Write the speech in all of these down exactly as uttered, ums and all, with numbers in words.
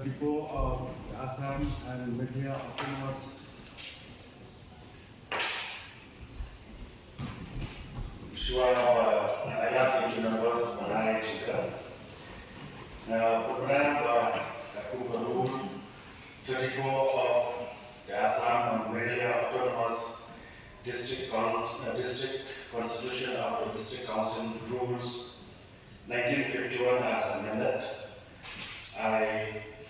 Before uh, Assam and Meghalaya Autonomous Shuwa ba nga ailad ïa ki numbers ba nga ai jingkyrkhu. Nga pynbna ba katkum ka Rule thirty-four of the Assam and Meghalaya Autonomous District Con- uh, District Constitution of the District Council Rules nineteen fifty-one as amended, I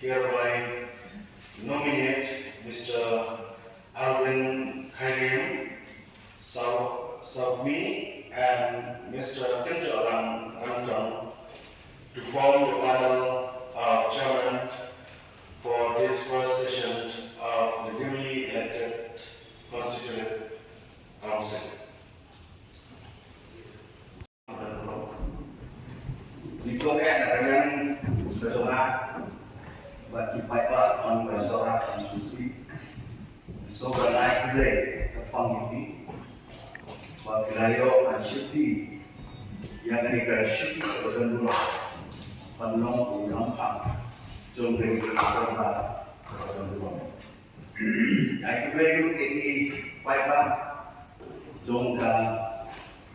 hereby nominate Mister Alvin Khairiam Sau- Saupmi and Mister Kyntoalang Rangtong to form the panel of chairman for this first session of the newly elected Constituent Council. Jingkyrkhu ïa ka liang ka jong nga bad ki paidbah jong ka Sohra constituency. So ba nai khublei ka pang iti ba ki la ïoh ban shakri ïa kane ka shakri ka don burom ban long u nongpang jong kane ka Sohra ka don burom. Ai khublei ruh ïa ki paidbah jong ka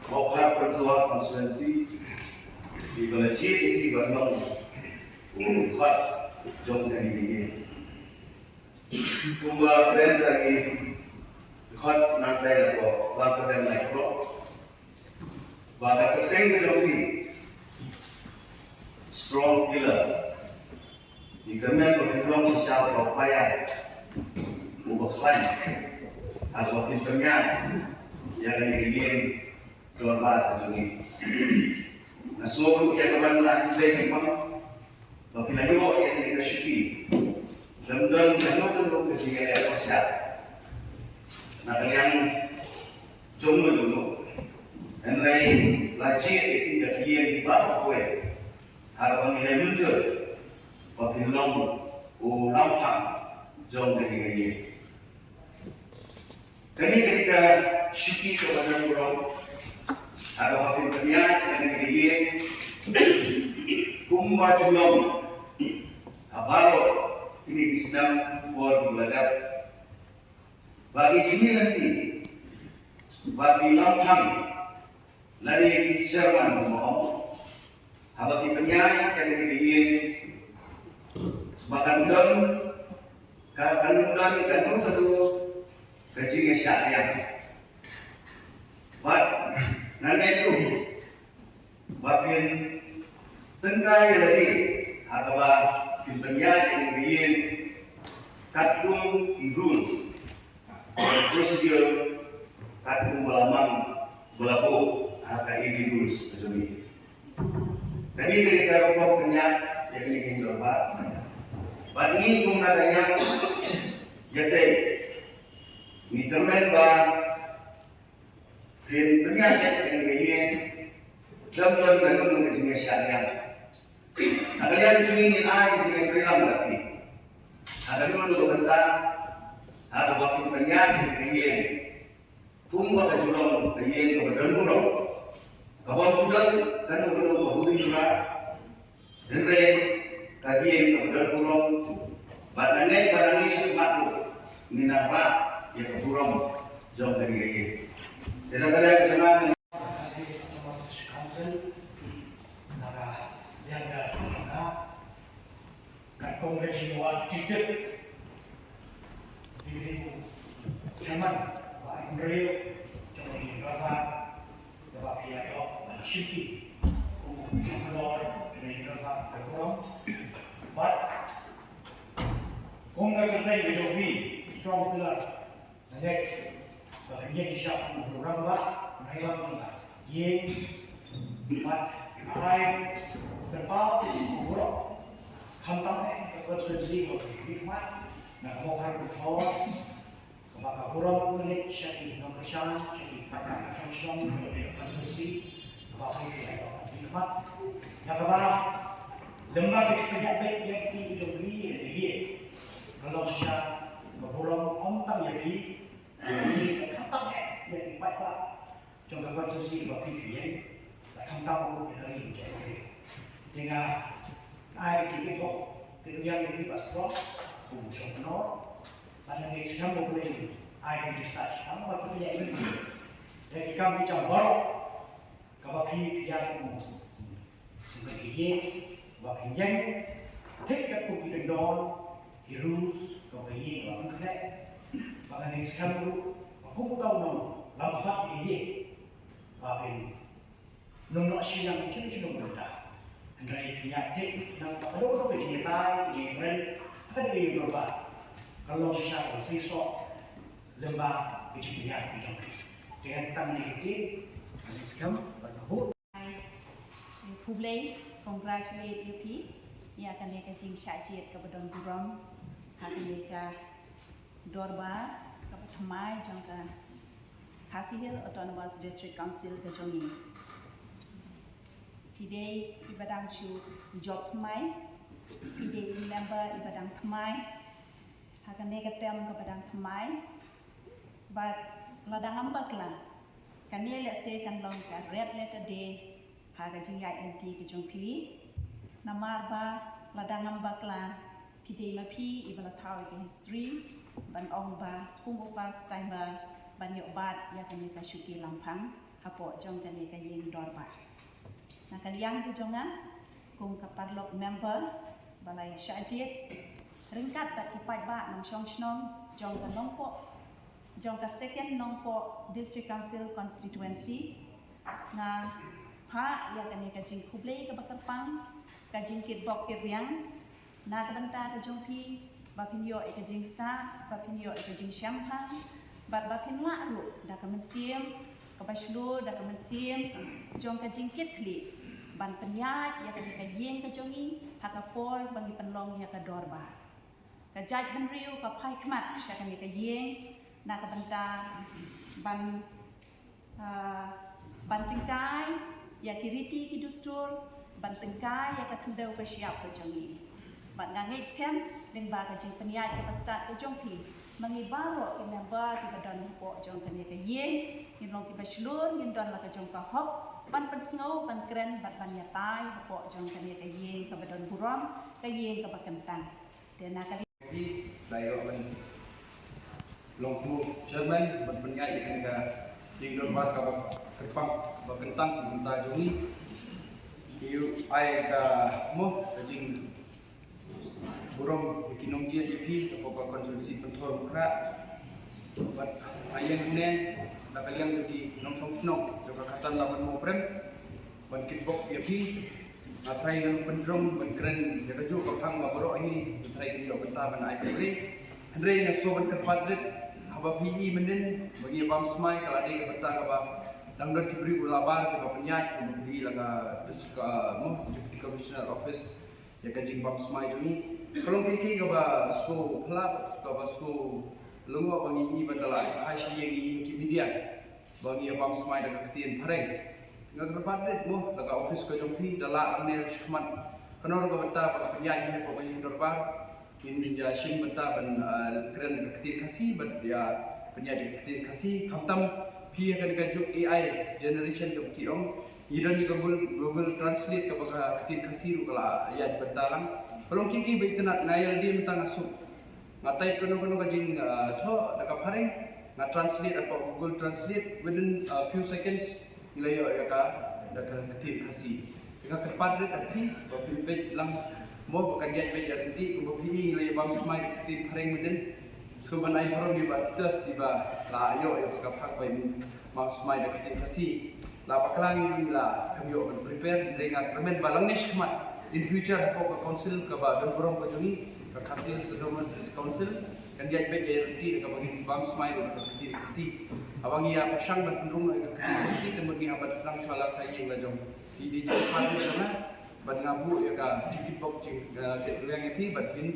Mawkhar Pyrtuh constituency kiba la jied ïa ki ban long u khot jong kane ka ïing. Kumba kren sa ki khot nangtai na ko ba ka dang lai ko ba ka kyrteng ka jong ki strong pillar. Ngi kyrmen ba kin long shisha uba paiai, uba khlaiñ, ha kaba kin pynïaid ïa kane ka ïing dorbar ka jong ngi. Nga sngew ruh ïa kaba ngi la ïoh ïa kane ka shuki. Lem don kano kano ka jingïaleh pyrshah na ka liang jong no jong no. Hynrei la jied ïa ki da ka ïing baroh kawei. Ha kaba ngi la mynjur ba phin long u lamphang jong kane ka ïing. Kane ka dei ka shuki kaba don burom ha kaba phin pynïaid ïa kane ka ïing kumba ju long ha baroh kine ki snem por ba la dep. Ba ki jingïaleh lynti, ba ki lamphang, lane ki chairman ba ma ong haba ki pynïaid ïa kane ka ïing ba kan don ka, kan don kano kano ka jingïashah liang. Bad nga ngeit ruh ba kin tyngkai ïa lade ha kaba kin pynïaid ïa kane ka ïing katkum ki rules, procedure, katkum ba la mang ba la buh ha ka A D rules ka jong ngi. Kane ka dei ka rukom pynïaid ïa kane ka ïing dorbar. Bad ngi kum na ka ïing ïatei ngi tymmen ba phin pynïaid ïa kane ka ïing khlem don kano kano ka jingïashah liang. Na ka liang jong ngi ngin ai ka jingïatreilang bad phi ha kano kano ka bynta ha kaba phin pynïaid ïa kane ka ïing. Kumba ka ju long ka ïing kaba don burom, ka bym ju don kano kano ka huri hura. Hynrei ka ïing kaba don burom, bad nangne bad nangne shakhmat ruh ngin nang rah ïa ka burom jong kane ka ïing. Te na ka liang jong nga, Khasi Autonomous Council, na ka liang ka jong nga, katkum ka jingwan tip tip, dei dei u chairman ba ai kynriew jong ka ïing dorbar kaba phi la ïoh ban shim ki kum u shong halor jong ka ïing dorbar ka burom. Bad kum ka kyrteng ka jong phi, strong pillar, nga ngeit ba kan ïeng shisha kum u rangbah na ka liang jong ka ïing. Bad nga ai pynpaw ïa ka burom khamtam eh ka constituency kaba phi khmih na ka Mawkhar Pyrtuh. Kaba ka burom ka leit sha ki nongkyrshan, sha ki paidbah ka shong shong, ka constituency, kaba phi khmih. Ïa kaba lem bad ka jingpynïaid beit ïa ki jong ki ïa ki, ka long shisha ka burom ym tang ïa ki, ïa ki, khamtam eh ïa ki paidbah jong ka constituency ba phi khmih, khamtam ruh ïa ka ri jong ka ri. Te nga ai ka jingkyrkhu ka Ïa ngi ba strong, kum shong nor, ba ngi skhem ba U Blei ai ka jingstad sha ngi, ba ngi ïa ngi ïa ki kam ki jam baroh kaba phi ïa kum kum ka ïing ba phi ïeng, thik ka kum ki kyndon ki rules kaba ïing ba phi khleh, ba ngi skhem ruh ba kum ka u nong lam ka ïing ba phi Nong noh shi nang chim chim nong ta. Hynrei phi ïa thik nang ka dong dong ka jingïatai ka jingïakren. Ka dei ka ïing dorbar ka long shisha ka sei soh lem bad ka jingpynïaid ka jong phi. Te ngan tang ne ka ti ka ngan skhem bad ka bud. Khublei, congratulate ïa phi ïa kane ka jingshah jied kaba don burom ha kane ka dorbar kaba thymmai jong ka Khasi Hills Autonomous District Council ka jong ngi. Phi dei iba dang shu jop thymmai, phi dei i member iba dang thymmai ha kane ka term kaba dang thymmai. Bad la dang ym bakla, kane lehse kan long ka red letter day ha ka jingïaid lynti ka jong phi. Namar ba la dang ym bakla, phi dei ma phi iba la thaw ïa ka history ban ong ba kum u first timer ban ïoh bat ïa kane ka shuki lamphang hapoh jong kane ka ïing dorbar. Na ka liang ka jong nga kum ka paralok member ba la ïa shah jied ryngkat bad ki paidbah nongshong shnong jong ka Nongpoh, jong ka Second Nongpoh District Council Constituency, nga phah ïa kane ka jingkhublei kaba kyrpang, ka jingkitbok kitriang na ka bynta ka jong phi, ba phin ïoh ïa ka jingstad, ba phin ïoh ïa ka jingshemphang, bad ba phin lah ruh da ka mynsiem kaba shlur, da ka mynsiem jong ka jingkitkhlieh ban pynïaid ïa kane ka ïing ka jong ngi ha ka por ba ngi pynlong ïa ka dorbar. Ka jaitbynriew ka phai khmat sha kane ka ïing na ka bynta ban, ah, ban tyngkai ïa ki riti ki dustur, ban tyngkai ïa ka khyndew ka shyiap ka jong ngi. Bad nga ngeit skhem lyngba ka jingpynïaid kaba stad ka jong phi, ma ngi baroh ki member kiba don hapoh jong kane ka ïing, ngin long kiba shlur, ngin don la ka jong ka hok ban pynsngew, ban kren bad ban ïatai hapoh jong kane ka ïing kaba don burom, ka ïing kaba kyntang. Te na ka Phi la ïoh ban long kum u chairman ban pynïaid ïa kane ka ïing dorbar kaba kyrpang, ba kyntang na ka bynta jong ngi. Phi ïoh ai ka, mo, ka jingburom ïa ki nongjied ïa phi hapoh ka constituency Pynthor Mukhra. Bad ha ïing hangne na ka liang jong ki nongshong shnong jong ka Khastan Laban Mawprem ban kitbok ïa phi. Nga trai ngan pynjrong ban kren ïa kajuh ka phang ba baroh hi, nga trai kin ïoh bynta ban ai khublei. Hynrei nga sngewbha ban kyrpad rit, haba phi i mynnin ba ngi bam smai, ka la dei ka bynta kaba dang don ki briew ba la bar kiba pynïaid, kiba pynïaid la ka district, ah, mo, Deputy Commissioner Office ïa ka jingbam smai jong ngi. Ka long kiei kiei kaba sngewphylla, kaba sngewlyngngoh ba ngi i ba da la ai sha ïing, ngi i ha ki media ba ngi ïa bam smai da ka ktien phareng. Nga kyrpad rit mo, da ka office ka jong phi, da lah hangne shakhmat. Kano ruh ka bynta ba ka pynïaid hi hapoh ka ïing dorbar, ngin ïa shim bynta ban, ah, kren da ka ktien Khasi, ban ïa pynïaid da ka ktien Khasi. Khamtam phi ha kane ka juk A I generation kaba ki ong, ngi don ïa ka Google, Google Translate kaba ka ktien Khasi ruh ka la ïaid bynta lang. Ka long kiei kiei ba itynnad, nga ïa lade mynta nga suk. Nga type kano kano ka jing, ah, thoh da ka phareng, nga translate hapoh Google Translate, within a few seconds ngi la ïoh ïa ka da ka ktien Khasi. Te nga kyrpad rit ha phi ba phin peit lang mo, ba kan ïaid beit ïa lynti, kumba phi i ngi la ïa bam smai da ka ktien phareng mynnin. Sngewbha ban ai burom ïa i Bah Titus iba la ïoh ïa ka phang ba in bam smai da ka ktien Khasi. La bakla ngi, ngi la kam ïoh ban prepare, hynrei nga kyrmen ba lang ne shakhmat in future hapoh ka council kaba don burom ka jong ngi, ka Khasi Hills Autonomous District Council, kan ïaid beit ïa ka lynti kaba ngin bam smai da ka ktien Khasi. Haba ngi ïa pyrshang ban pynrung ïa ka ktien Khasi, te mut ngi hap ban sdang shuwa la ka ïing la jong. Te dei jingkyrpad jong nga, bad nga buh ïa ka jingkitbok jing, eh, kitrwiang ïa phi, bad phin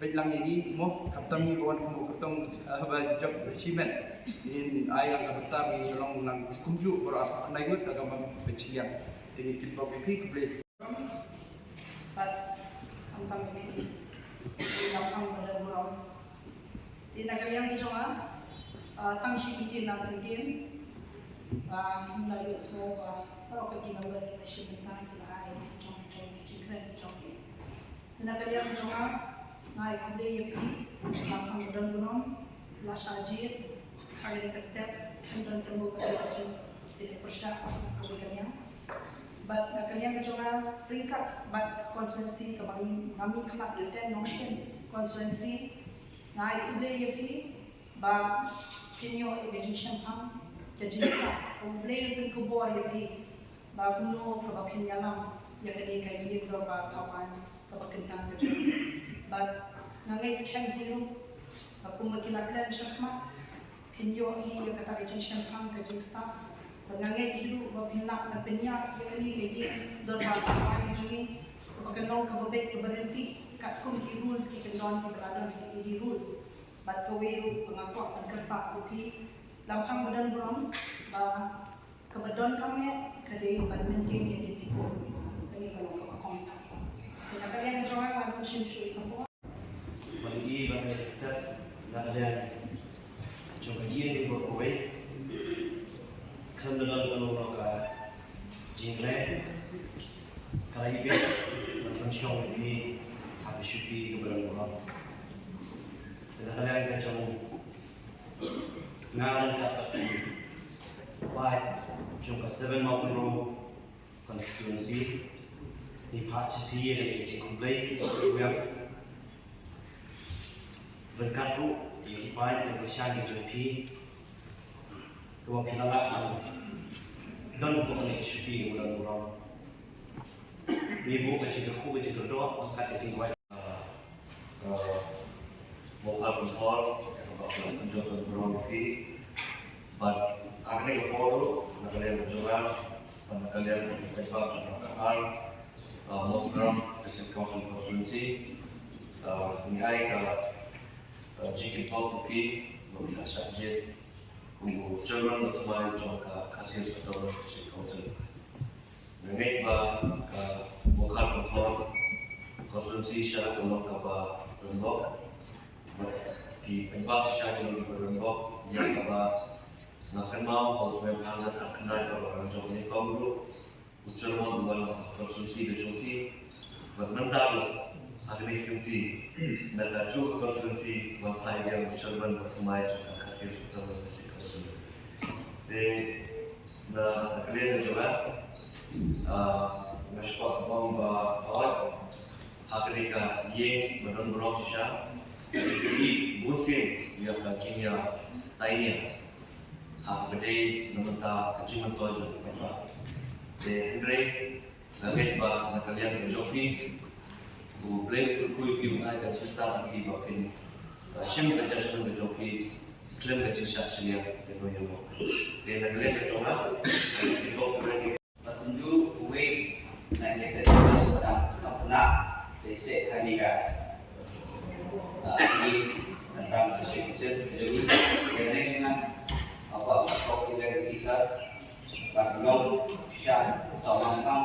Peit lang ïa ngi mo, khamtam ngi ba wan kum u kyrtong, eh, ba jop shimet. Ngin ai lang ka bynta, ngin ïa long lang kumjuh baroh ar khyndai ngut da ka bam peit shiliang. Te ngin kynpop ïa phi, khublei. Bad khamtam ïa phi, ïa ka kam ba da burom. Te na ka liang ka jong nga, ah, tang shi kyntien, na kyntien. Ba ngin la ïohsngew ba baroh ki numbers ki la shim bynta, ki la ai ki jong, ki jong, ki jingkren ki jong ki. Na ka liang jong nga, nga ai khublei ïa phi, ba phi don burom, la shah jied ha kane ka step, khlem don kano kano ka jingpyrshah kawei ka liang. Bad na ka liang jong nga, ryngkat bad constituency kaba ngi, nga mihkhmat ïa ten Nongshim constituency, nga ai khublei ïa phi, ba phin ïoh ïa ka jingshemphang, ka jingstad, ka U Blei un pynkupbor ïa phi, ba kumno kaba phin ïalam ïa kane ka ïing dorbar thaw aiñ kaba kyntang ka jong. Bad nga ngeit skhem hi ruh, ba kumba ki la kren shakhmat, phin ïoh hi ïa kata ka jingshemphang, ka jingstad. Bad nga ngeit hi ruh ba phin lah ban pynïar ïa kane ka ïing dorbar thaw aiñ ka jong ngi, kaba kan long kaba beit kaba ryntih, katkum ki rules ki kyndon kiba la don ha ki rules. Bad kawei ruh ba nga kwah ban kyrpad ïa phi, lymphang ba don burom, ba kaba donkam eh ka dei ban maintain ïa ka dignity. Kane ka long kaba kongsan. Te na ka liang jong nga, nga nym shim shuh ïa ka por. Ban ïohi ban step na ka liang jong ka ïing dei bad kawei. Khlem da don kano kano ka jingleh, ka la ïa bit ban pynshong ïa phi ha ka shuki kaba don burom. Te na ka liang ka jong nga ryngkat bad ki paid jong ka Seven Mountain Road Constituency, ngi phah sha phi ïa ka jingkhublei kaba kyrpang. Ryngkat ruh ïa ki paid ïa ka shan ka jong phi, kaba phi la lah ban don hapoh kane ka shuki kaba don burom. Ngi buh ka jingkyrkhu, ka jingkyrdoh, ryngkat ka jingduwai. Uh, Mokhar Kynthor, kaba pynjot ka burom ïa phi. Bad ha kane ka por ruh, na ka liang ka jong nga, bad na ka liang ka jong ka Kahar, uh, Mawsynram District Council Constituency, uh, ngi ai ka, uh, jingkyrpad ïa phi, ba phi la shah jied kum u Chairman ba thymmai jong ka Khasi Hills Autonomous District Council. Nga ngeit ba ka Mokhar Kynthor constituency sha ka long kaba donbok. Bad ki paidbah shisha ki long kiba donbok. Ïa kaba nga kynmaw ha u snem ar hajar khatkhyndai, kaba nga jop nyngkong ruh, u Chairman u wan na ka constituency ka jong phi. Bad mynta ruh ha kane ka kynti, na kajuh ka constituency, wan phai ïa u Chairman ba thymmai jong ka Khasi Hills Autonomous District Council. Te na ka liang ka jong nga, ah, nga sngewbha ban ong ba, ba ha kane ka ïing ba don burom shisha, ngi bunsien ïa ka jingïatai nia ha kaba dei na ka bynta ka jingmyntoi jong ka paidbah. Te hynrei nga ngeit ba na ka liang ka jong phi, U Blei u kyrkhu ïa phi, u ai ka jingstad ïa phi ba phin, uh, shim ka judgment ka jong phi khlem ka jingshah shiliang ïano ïano. Te na ka liang ka jong nga, nga kyrkhu ïa phi. Bad kumjuh uwei na kita ki paidbah ba dang kham khynnah, te seh ha kane ka, ah, ïing, khamtam ka sdang ka sdang ka jong ngi. Ïa kane ka jong nga, nga kwah ban kyrkhu ïa ki sir, ban long shisha uta u nongkynmaw,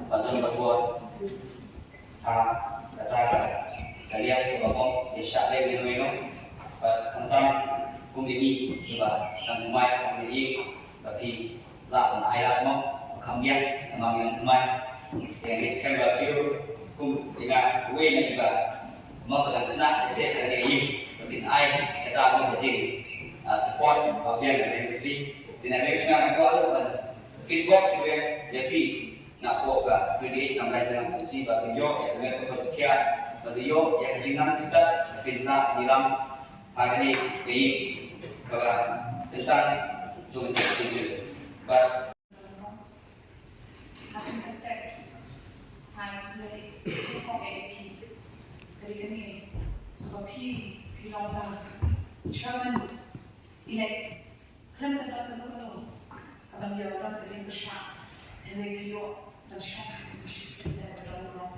ban don bad bor ha kata ka liang kaba bym ïashah leh ïano ïano. Bad khamtam kum ïa ngi kiba dang thymmai ha kane ka ïing, ba phi lah ban ai lad mo, ba kham biang namar ngi dang thymmai. Te ngi skhem ba phi ruh kum ïa nga, uwei na kiba mo ba dang khynnah, te seh ha kane ka ïing, ba phin ai kata mo ka jing, ah, support ba biang ka jong phi. Te na ka liang jong nga, nga kwah ruh ban feedback ïa phi. Napoh ka twenty-eight Nambaijarang Constituency ba phin ïoh ïa ka met ka thok ka khiah, ba phin ïoh ïa ka jingnang ka stad, ba phin lah ban ïalam ha kane ka ïing kaba kyntang jong ka constituency. Bad ha kane ka step, nga ai khublei ïa phi, ka dei kane ba phi, phi long tang chairman elect. Khlem da don kano kano kaban ïoh don ka jingpyrshah, hynrei phi ïoh ban shong ha ka shuki kaba don burom.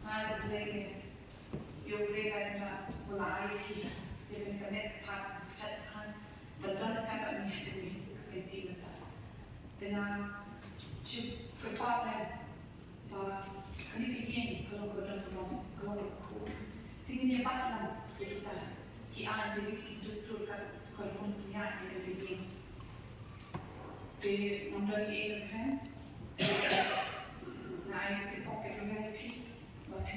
Nga ai khublei ïa U Blei Trai Kynrad uba la ai ïa phi ïa kane ka met ka phad, ka kjat ka khan ban don ryngkat bad ngi ha kane ka kynti mynta. Te nga shu kyrpad lem ba kane ka ïing ka long kaba don burom, ka long kaba khuid. Te ngin ïa bat lang ïa kita ki aiñ, ki riti, ki dustur, kat ka long kumne ïa kane ka ïing. Te ngam don ei ei ban kren. Nga ai ka pok ka pynban ïa phi ba phi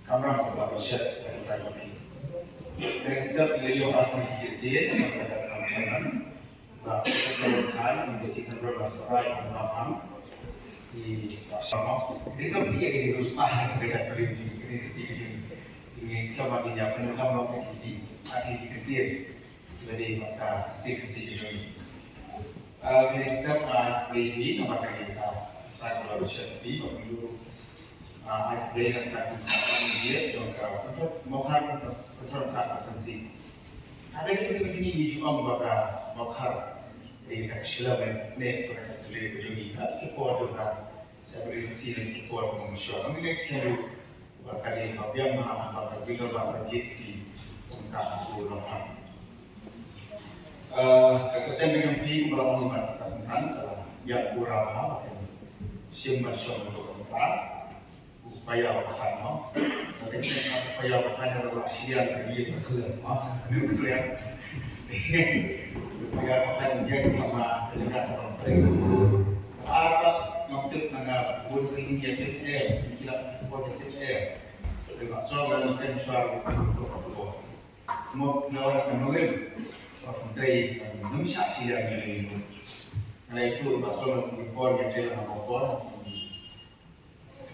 Kamram kaba ka shet ka ka ka. Next up, Leo Arthur Kirkir, kaba ka ka ka ka. Ba ka ka ka ka ka ka ka ka ka ka ka. Ni ba sama. Ni ka pi ya ka di ruspah ka ka ka ka ka ka ka ka ka ka. Ni ka si ka jin. Ni si ka ba ni ya ka ka ka ka ka ka ka ka. Aki di Kirkir. Jadi maka dikasi jong. Ah, next up, ah, baby, nama kami kita tak kalau chat di waktu, ah, I play dan tak kita dia jong ka untuk mohar untuk untuk tak akan si. Ada kita begini di juga baka mohar di tak sila ne pada satu lagi jong kita ke por tu kan. Saya beri kasih dan ke por pun sure. Kami next kali. Ba ka dei ba biang bha, ba ka dei ba ka jied ki, kumta ha u nongpynim. Eh, ka kyrteng ka jong phi kumba la ong i Bah Syntan, ka la biang bha, ba ka shim ban shong ha u nongpynim. U paidbah ba khat mo. Ka kyrteng ka paidbah ba khat, ka la shim ka dei ba ka khlem mo. Ka dei ka khlem. Ka paidbah ba khat, yes, ka ma, ka jaka ka ba ka khlem. Ka ar, ngam tip na nga bun ka ïa tip eh, ki la ka tip eh. Te ba song la nang ken shuwa ko ko ko. Mo na wa ka nongem. Wa ka dei ka nong sha shi ya ni. Ngai tu ba song la ki por ya te la ko por.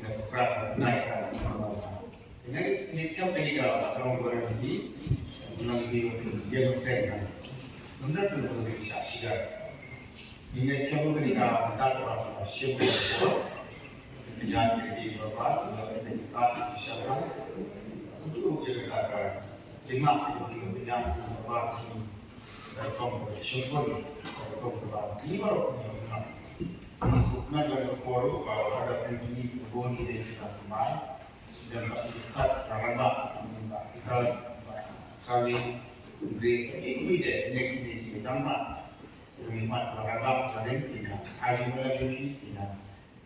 Na ko pra na ka. Next, next kam tadi ka ka nong ko ni. Nang di ko ya no ken na. Nang da tu ko ni sha shi ya. Next kam tadi ka ka ko sha shi ya. Pynïaid ïa ki baba, ïa ki stad, ïa ki shabang. Utu ïa ka ka jingmut ïa ki pynïaid ïa ki baba ki rukom ka shongkun, ka rukom ka ba. Ni baroh ni rukom. Ni sukma ïa ka por ba ka da pynjuni ka bun ki dei ki ba kynmaw. Dan ba ki kat ka rama, ba ki tas, ba saling embrace, ba ki dei, ïa ki dei ki dang ba. Ïa ki mat ka rama, ka dei ki na. Haji mala ki na.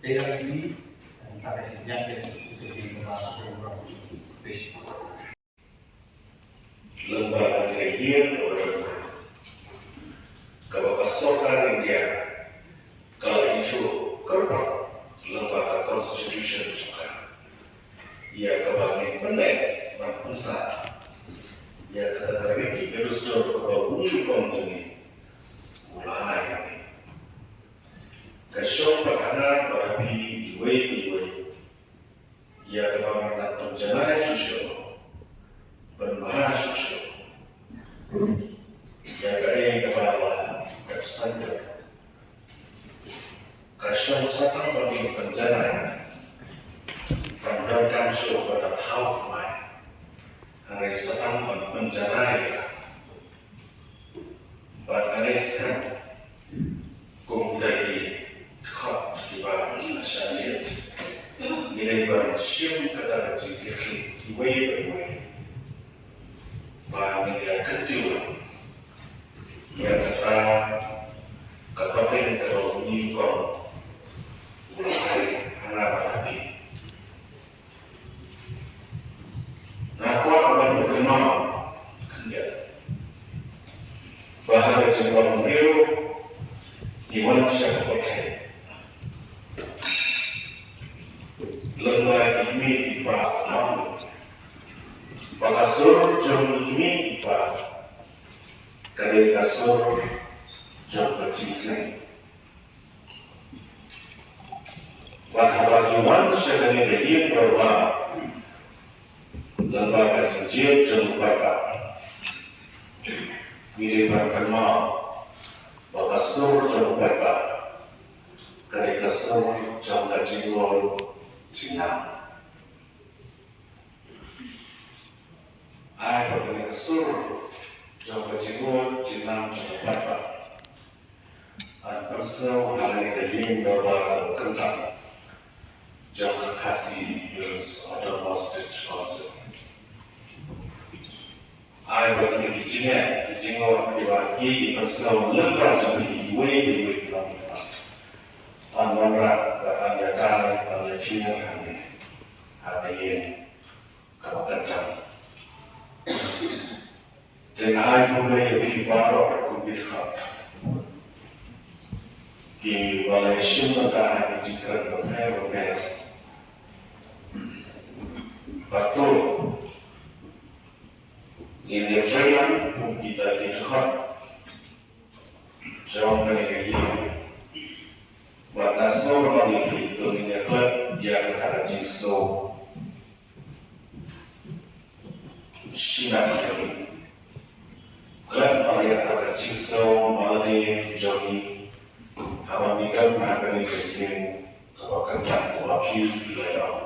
Te ïa lynti, eh, ta ka jingïaid ïa ka jingïaid ba ka jingïaid ba ka jingïaid. Lem bad ka ïing kaba don kaba ka sorkar India ka la ïathuh kyrpang lem bad ka constitution jong ka. Ïa kaba ngi pyndep ban pynsah ïa kata ka riti ka dustur kaba u nyngkong jong ngi u la ai. Ka shong bad hanar bad ha phi iwei pa iwei. Ïa kaba ngan pynjanai shuh shuh, pynbha shuh shuh. Ïa kaei kaba la ka sandar. Ka shong sa tang ban pynjanai. Kan donkam shuh ban da thaw kmai. Hynrei sa tang ban pynjanai ka. Bad ngi sngewthuh kumta ki dkhot kiba la shah jied. Ngi dei ban shim kata ka jingkyrkhu iwei pa iwei. Ba ngi ïa kyntiew ïa kata ka pateng kaba u nyngkong u la ai ha nga bad ha phi. Nga kwah ban pynkynmaw khyndiat ba ha ka jinglong briew ngi wan sha ka pyrthei lyngba ki kmie ki kpa. Ba ka sur jong ki kmie ki kpa ka dei ka sur jong ka jingsneng. Bad haba ngi wan sha kane ka ïing dorbar lyngba ka jingjied jong u paidbah, ngi dei ban kynmaw ba ka sur jong u paidbah ka dei ka sur jong ka jingngul jingnam. Ai ba kane ka sur jong ka jingngul jingnam jong u paidbah. Ngan pynsngew ha kane ka ïing dorbar kaba kynta jong ka Khasi Hills Autonomous District Council. Ai ba kita ki jingeh, ki jingeh kiba ki ba sngewlem ba jong ki iwei iwei ki long ki pan. Pan wanrah ba pan ïatai ban lyngngoh hangne ha ka ïing kaba kyrdan. Te nga ai khublei ïa phi baroh kum ki dkhot kiba la shim bynta ha ki jingkren bapher bapher. Bad to ngin ïa trei lang kum kita ki dkhot jong kane ka ïing. Bad nga sngew ban ong ïa phi, to ngin ïa klet ïa kata ka jingsngew. Shi nang jong ngi. Klet noh ïa kata ka jingsngew ma lade jong ngi. Haba ngi don ha kane ka ïing kaba kyrdan kaba phi la ïoh.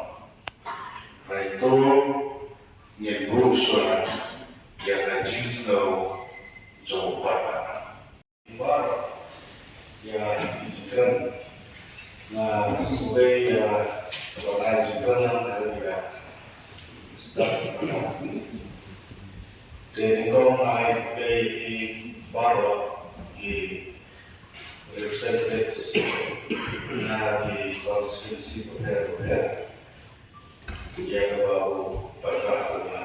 Hynrei to ngin buh shuwa ïa ka jingsngew jong u paidbah. Baroh ïa ki jingkren. Nga sngewbha ïa kaba la jingkren lang ha ïa start. Te nyngkong nga ai khublei ïa phi baroh ki representatives na ki constituency bapher bapher. Ïa kaba u paidbah u la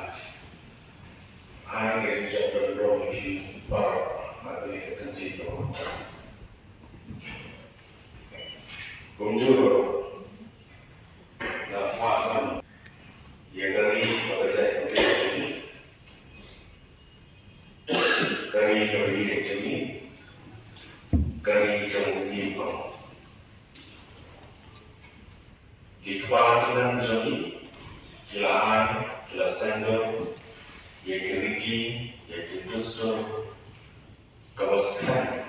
ai ka jingjop don rong ïa phi baroh ha kane ka kynti kaba mynta. Kumjuh ruh nga kwah ban ïa ka ri ba ka jaitbynriew jong ngi, ka ri kaba ïeit jong ngi, ka ri jong ngi baroh. Ki kpa ki nang jong ngi ki la ai, ki la seng ïa ki riti, ïa ki dustur kaba skhem